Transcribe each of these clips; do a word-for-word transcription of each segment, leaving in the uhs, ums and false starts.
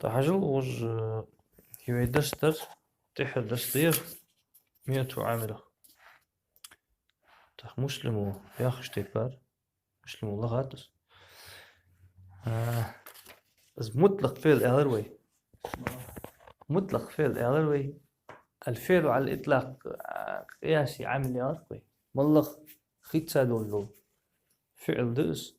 ТӀаккха хьажал, уж, э, вай дарс дар, тӀеххьара дарс дар, миату Ӏамилах. ТӀаккха Муслима яхача тайпара, Муслима лагӀа да из. А, из мутлакъ фиӀл аьлар вай. Мутлакъ фиӀл аьлар вай. الفعل على الإطلاق, а, къияси Ӏамил аьлар вай. МалагӀа хица дола фиӀл да из.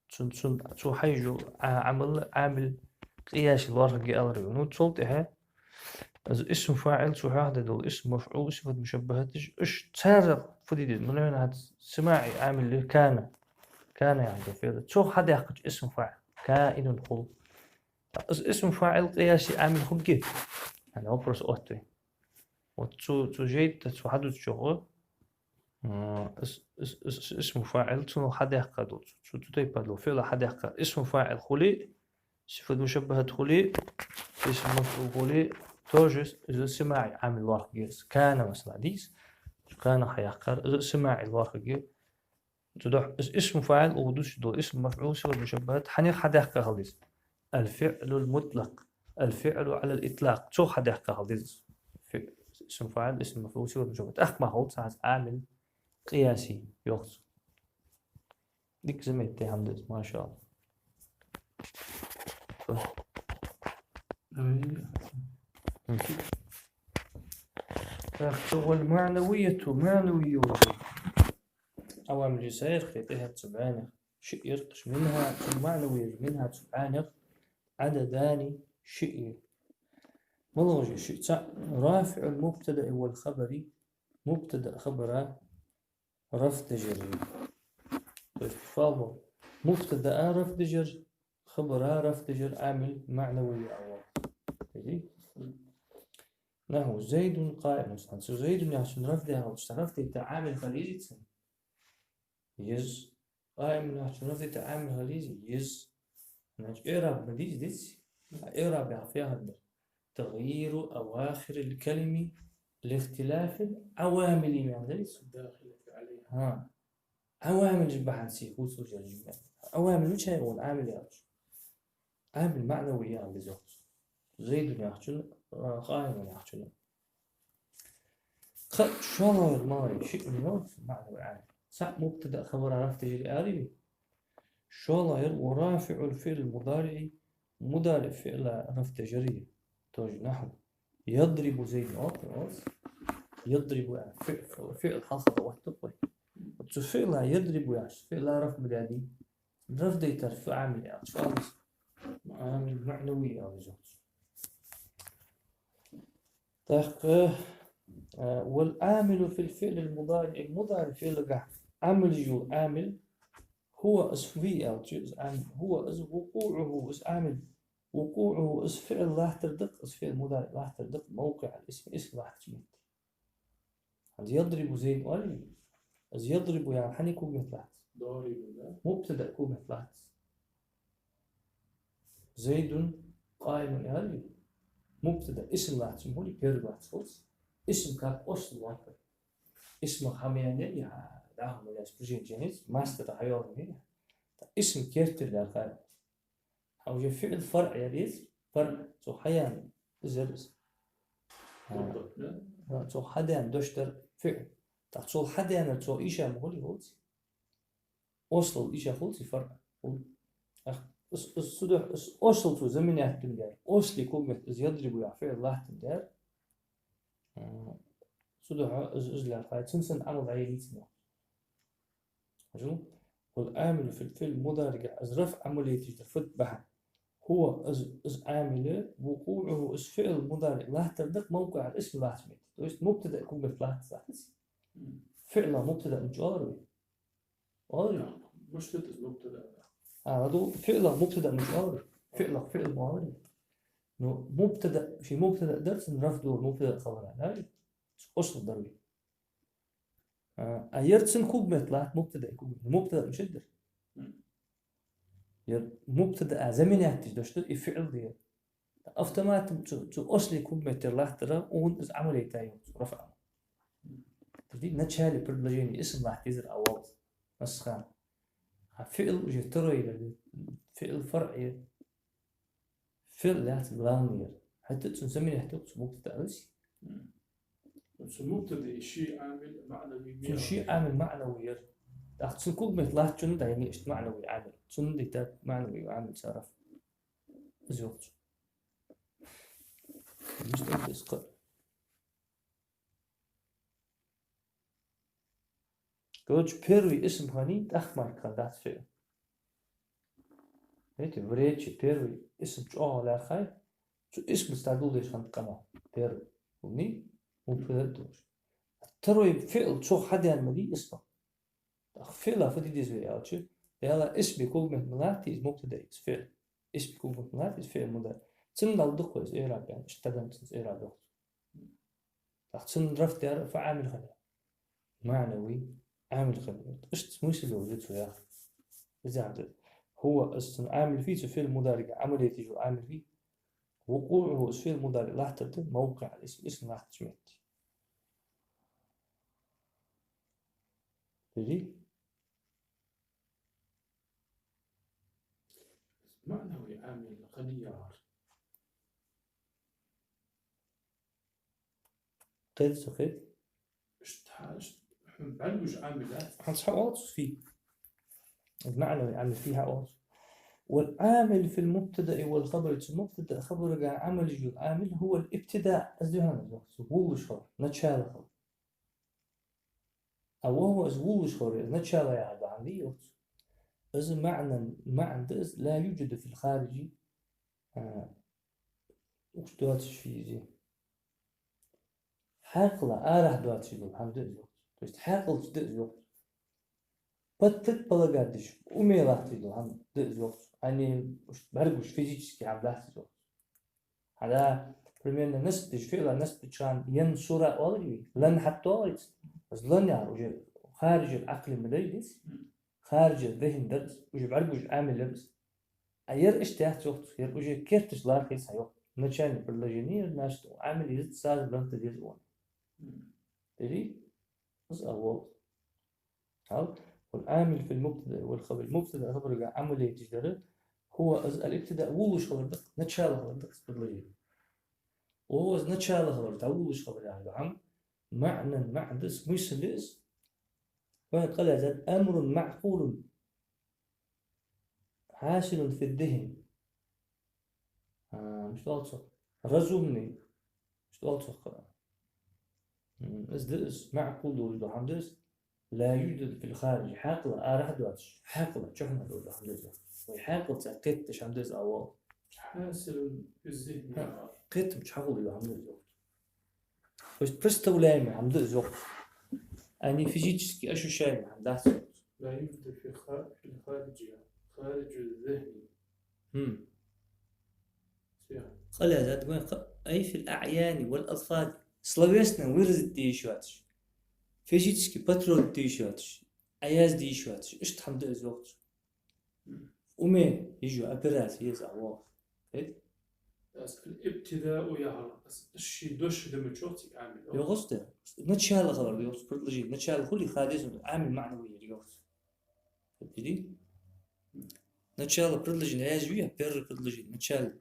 Цун, цун, цо хьайжу Ӏа-, Ӏамал, Ӏамил къияси лоархӀаргья аьлар вай. Ну, цул тӀехьа из исм фаӀил, цо хьоахадаь дола исм мафӀул, сифат мушаббахӀаташ, уж цар фу де деза? Мел вена хӀанз симаӀи Ӏамил кана. Кана яхаш да фиӀл. Цо хьадаьккхача исм фаӀил. Каинун хул. Из исм фаӀил къияси Ӏамил хургья? ХӀана вопрос отт вай. Вот цу, цу жайна тӀа цо хьадувцачох, а, ис-, ис-, ис-, ис-, исму фаӀил цунах хьадаьккха дола, цу, цу тайпара дола фиӀла хьадаьккха. Исму фаӀил хуле, сифат мушаббахӀат хуле, исм мафӀул хуле, тоже из симаӀи Ӏамил лоархӀаргья из. Кана, масала, дийца, кана хьаяьккхар, из симаӀи лоархӀаргья. Цудухьа из исм фаӀил, укхо дувцаш дола исм мафӀул, сифат мушаббахӀат, хьанах хьадаьккха хила деза? الفعل المطلق، الفعل على الإطلاق. Цох хьадаьккха хила деза. Фи-, исм фаӀил, исм мафӀул, сифат мушаббахӀат. ТӀаккха мара хул цхьа Ӏамил къияси, йоах цо. Дика заметить яь хӀама да из, машааллахӀ. Так, والمعنوية, маӀнавий йола Ӏавамил са яр-кх тӀехьа цу бӀаьннех. Шиъ яр-кх уж, منها, цу маӀнавий, منها, цу бӀаьннех, عددان, шиъ я. МалагӀаш я шиъ? ЦаӀ, رافع المبتدأ والخبر, мубтадаъ, хабара рафӀ деш яр. То есть, фу яр? Мубтадаъ рафӀ деш яр, хабар рафӀ деш яр Ӏамил маӀнавий я. Видите? نحو زيد قائم. Цу Зайдун яхачун рафӀ даь хилча, рафӀ дайта Ӏамил хила езий цун? Еза. قائم яхачун рафӀ дайта Ӏамил хила езий? Еза. Значит, إعراب ма дий из, деций? А إعراب яхар фу яхар да? تغيير أواخر الكلم لاختلاف العوامل, ма яхар да из? الداخلة عليها. ХӀа. Ӏавамилаш бахьанца хувцалуш яр жимма. Ӏавамил мичай хул Ӏамил яхача? Ӏамил маӀнавий яхар да из, йоах цо. Зайдун яхачун, а, قائم яхачун. Кхы шоллагӀа яр малагӀа я? Шиъ я маӀнавий Ӏамил. ЦаӀ мубтадаъ хабара рафӀ деш яр аьлар вай. ШоллагӀа яр ورافع الفعل المضارع, мудариъ фиӀла рафӀ деш яр. Тоже نحو يضرب زيد, оп, оп. يضرب, фи-, фиӀл хьалха оттаргба вай. Цу фиӀла يضرب яхача, фиӀла рафӀ ма даьдий? РафӀ дайтар фу Ӏамил я аьлча, фу оал из? Ӏамил маӀнавий я оал из, йоах цо. ТӀаккха, а, والعامل في الفعل المضارع, мудариъ фиӀлагахьа Ӏамал еш йола Ӏамил, هو, из фу я аьлча, из Ӏамил, هو, из وقوعه, из Ӏамил, وقوعه, из фиӀл латтар да-кх, из фиӀл мудариъ латтар да-кх, موقع الاسم, исм латтача метте. ХӀанз يضرب زيد оалий? Из يضرب яхар хьанна кугметта латт? ضارب, да? Мубтадаъ кугметта латт. زيد قائم аьлий? Мубтадаъ, исм латтача ма хулий, первый латташ хул из. Исм как اصل лоархӀар. Исмах хӀама яьннаяр, я, да, хӀама яьннаяр, спряжение яьннаяр, масдар хьайоалаяьннаяр. Исм керттера лаьрхӀа. ХӀанз уже фиӀл фарӀ яр из, фарӀ, цо хьаяьнна из яр из. ХӀа. Мубтадаъ, да? ХӀа, цо хьадаьнна дош дар фиӀл. ТӀаккха цо хьадаьннар цо эша ма хулий, хулий? Ослал эша хулий фарӀ? Хул. Ах, из, из цудухьа, из ослал цо заменять диндаьр. Ослий кугметта из يضرب яха фиӀл латтандаьр. М, цудухьа из, из лаьрхӀа, цун санна Ӏамал дӀаеннай цунах. Хьажал, والعامل في الفعل المضارع, из рафӀ Ӏамал яйташ дар фуд бахьан? هو, из, из Ӏамил, وقوعه, из фиӀл мудариъ латтар да-кх, موقع الاسم латтача метте. То есть мубтадаъ кугметта латт, латтац. ФиӀла мубтадаъ мича оалар вай? Оалар вай? Мишта да из мубтадаъ? А, аду, фиӀла мубтадаъ мича оалар вай? ФиӀла, фиӀл ма оалар вай? Ну, мубтадаъ, ший мубтадаъ дар, цун рафӀ дар, мубтадаъ хабара, да? Ослал дар вай. А, а ер цун кугметта латт, мубтадаъ кугметта. Мубтадаъ мишта дар? Ер мубтадаъ заменять деш дош да, и фиӀл да ер. Автоматом цу, цу ослий кугметтера латтар, укхунна из Ӏамал яйтай, йоах цо, рафӀ Ӏамал. Подожди, в начале предложения исм латт дезар а вал. Масхана. А фиӀл уже второй яр, фиӀл фарӀ яр. ФиӀл яц главный яр. ХӀаьта цун замена хӀаьта цу мубтадаъ лис. Мгм. Цу мубтадаъ ший Ӏамил маӀнавий цун мегаш ший Ӏамил маӀнавий яр. ТӀаккха цун кулгметта латтачунна дӀайна иштта маӀнавий Ӏамил. Цунна дитар маӀнавий Ӏамил цараф. Из йоах цо. Мишта да из кхы? Короче, первый исм хиннай, тӀаккха мара хиннадац фиӀл. Видите, в речи первый исм чӀоагӀа лаьрхӀай, цу исмаца дӀадоладеш хиннад къамаьл. Первый. Хулний, мубтадаъ долаш. Второй фиӀл цох хьадаьнна ма дий исмах. ТӀаккха фиӀла фу де деза вай аьлча, Даьла исма кулгметта ма латт из мубтадаъ из фиӀл. Исма кулгметта ма латт из фиӀл мудариӀ. Цунна дӀадоладу-кх из иӀраб аьнна, иштта дӀаденна цунца иӀраб йоах. ТӀаккха цун рафӀ даьр фу Ӏамил хиннай? МаӀнавий Ӏамил хиннай. Иштта смысл йолаш я цо яхар. Из яхар да. هو, из цун Ӏамил фуй, цу фиӀл мудариӀа Ӏамал еш йола Ӏамил фуй? وقوعه, из фиӀл мудариӀ латтар да, موقع الاسم, исм латтача метте. Дий? МаӀнавий Ӏамил хиннай яхар. Кхетий цо, кхетий? Иштта, иштта, хьона бӀаргагуш Ӏамил а? ХӀанз хьаоал цо фуй. Из маӀнавий Ӏамил фуй хьаоал цо. والعامل في المبتدأ والخبر, цу мубтадаъ, хабарага Ӏамал еш йола Ӏамил, هو الابتداء, из да хьона из, йоах цо, вувлаш хилар, начало хилар. А وهو, из вувлаш хилар, из начало яхар да хьона, йоах цо. Из маӀнан, маӀан да из, لا يوجد في الخارج, а, укх доацаш фу я из. Хьаькъала арахьа доацаш дола хӀама да из, йоах цо. То есть хьаькъалца да из, йоах цо. Предполагать деш, уме латташ дола хӀама да из, йоах цо. А не уж бӀаргагуш физически хӀама дац из, йоах цо. ХӀанз, примерно, насб деш, фиӀла насб деча хана ينصر оаларий вай, لن хьатӀадоагӀий из? Из لن яхар уже харижал Ӏакъли ма дий из. Харижал зехьа дар из, уже бӀаргагуш Ӏамил яр из. А ер иштта яц, йоах цо, ер уже керттера лархӀа еза хьа, йоах. Начальное предложени яр, значит, Ӏамил езац, сразу лан тӀа деза цунна. Дий? Из а вол. Хьал, والعامل في المبتدأ والخبر, мубтадаъ, хабарага Ӏамал еш дар, هو, из الابتداء, вувлаш хилар да-кх, начало хилар да-кх из предложени. О, из начало хилар, дӀавувлаш хилар яхар да хьона. МаӀнан, маӀан да из, смысл я из. Вай къалязад أمر معقول حاصل في الذهن. А, мишта оал цох? Разумный. Мишта оал цох? М, из да из, маӀкъул долаш дола хӀама да из. لا يوجد في الخارج, хьаькъала арахьа доацаш, хьаькъала чухьнахьа долаш дола хӀама да из. Вай хьаькъалца кхетадеш хӀама да из, а вол. حاصل في الذهن. ХӀа, кхетам чу хьахулаш дола хӀама да из, йоах цо. То есть представляемый хӀама да из, йоах цо. А не физически ощущаемый хӀама дац, йоах цо. لا يوجد في الخ-، في الخارج, خارج الذهن. Хм. Сех. Къалязад вай кха, أي في الأعيان والألفاظ. Словесно выразить де йиш йоацаш, физически потрогать де йиш йоацаш, Ӏоязде йиш йоацаш, иштта хӀама да из, йоах цо. Уме еш йола операци я из, а вол. Кхетий? Аз الابتداء яхар, аз ший дош да ма чох цига Ӏамил. Йоах цо, начало хилар да, йоах цо, предложени. Начало хуле, ха деза цунна, Ӏамил маӀнавий яр, йоах цо. Кхетий? Начало предложени, я же, первое предложение, начало.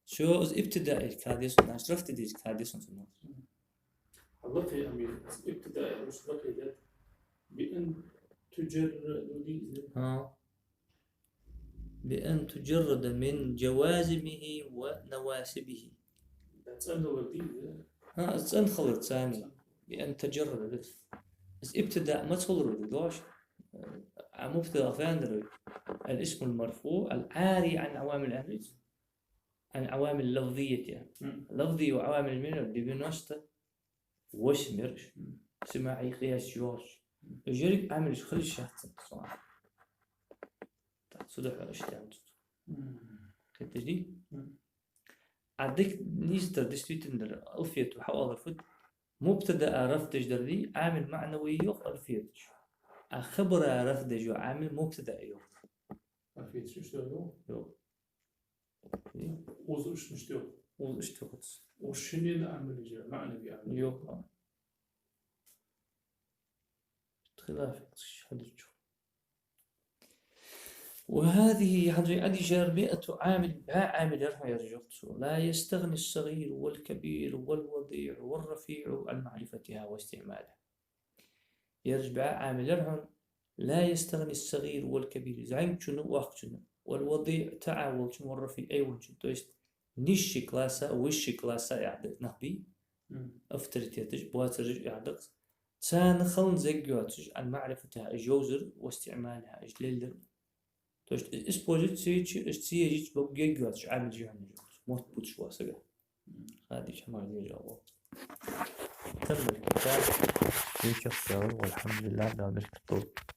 Всё, из ابتداء яр ха деза цунна, значит, рафӀ де деза ха деза цунна. Лакхе, Амир, из ابتداء яр, уж лакхе да. بأن تجرد, ну, ди-, ХӀа. بأن تجرد من جوازمه ونواصبه. Да, цӀена хилар ди-, да? ХӀа, из цӀена хилар цани. بأن تجرد, да. Из ابتداء маца хулар да, дош? А мубтадаъ фу аьннадар вай? الاسم المرفوع العاري عن عوامل الأمر, عن عوامل اللفظية. Мгм. Лафзи ва Ӏавамил мина девяносто восемь яраш, симаӀи, къияси чу йоагӀараш. Уж еррига Ӏамилаш хила йиш яц цун. Так, цудухьа иштта аьннад цо. Кхеташ дий? А дика нийсдар, действительно дар, Алфиято хьаоалар фуд? Мубтадаъ рафӀ деш дар дий, Ӏамил маӀнавий йоах Алфиято чу. А хабар рафӀ деш йола Ӏамил мубтадаъ йоах. Алфиято чу иштта йоах? Йоах. Укхаза иштта йоах. Укхаза иштта йоах. Укхаза шиннена Ӏамил я, маӀнавий Ӏамил. Йоах. Хилаф хьадис чу. وهذه хӀанз вай Ӏодийшар مائة عامل, бӀаь Ӏамил яр хьона ераш, йоах цо. لا يستغني الصغير والكبير والوضيع والرفيع عن معرفتها واستعمالها. Ераш бӀаь Ӏамил яр хьона. لا يستغني الصغير والكبير, зӀамигачунна, воккхачунна, والوضيع, таӀа волчунна, والرفيع, айвенначунна. То есть низший класса, высший класса яхаш нах бий, авторитеташ, боацараш яхаш. Царна хала зег йоацаш, عن معرفتها, уж йовзар, واستعمالها, уж лелар. То есть использовать ца йича, уж ца еш йоацаш, бага еза йоацаш Ӏамилаш я хьона ераш. Мотт бувцаш вола саг. Хадийча хӀамаш дежа ва. Таммал китаб. Вай чакхъяьлар, والحمد لله, Дала беркат долда.